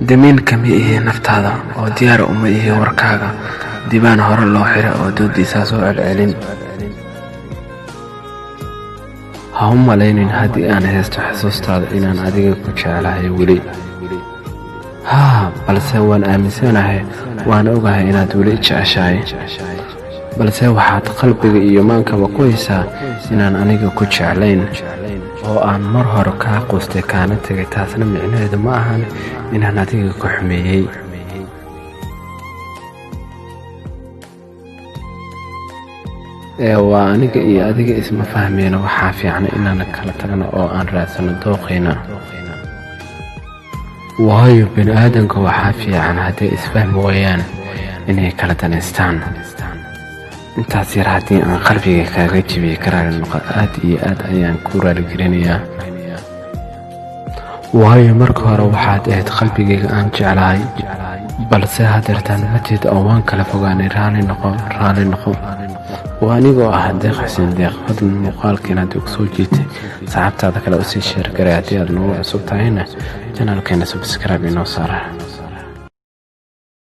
Damiin kama ihi naftaada oo diyaar uma ihi warkaaga. Dibaan hore loo xiray oo doodiisa soo celcelin. Ha u malaynin haddii aan haysto xusuustaada inaan adiga ku jeclahay weli. Haa, balse waan aaminsanahay, waan ogahay inaad weli jeceshahay. Balse waxaad qalbiga iyo maankaba ku haysaa inaan aniga ku jeclayn oo aan mar hore kaa quustay kaana tegay. Taasna micnaheedu ma ahan inaan adiga ku xumeeyey. Ee waa aniga iyo adiga isma fahmayno. Waxaa fiican inaan kala tagno oo aan raadsano dooqayna, waayo bini'aadanka waxaa fiican hadday isfahmi waayaan inay kala danaystaan. Intaas yar haddii aan qalbiga kaaga jibiyey, ka raali noqo. Aad iyo aad ayaan ku raaligelinayaa, waayo marka hore waxaad ahayd qalbigayga aan jeclahay, balse hadeertaan matid oo waan kala fogaanay. Raali noqo, raali noqo. Waa anigoo ah Deeq Xuseen Deeq. Fadlan muuqaalkiin haddii ku soo jiitay, saxaabtaada kale usii share garay. Haddii aad nagu cusub tahayna, channelkeena subscribe inoo saara.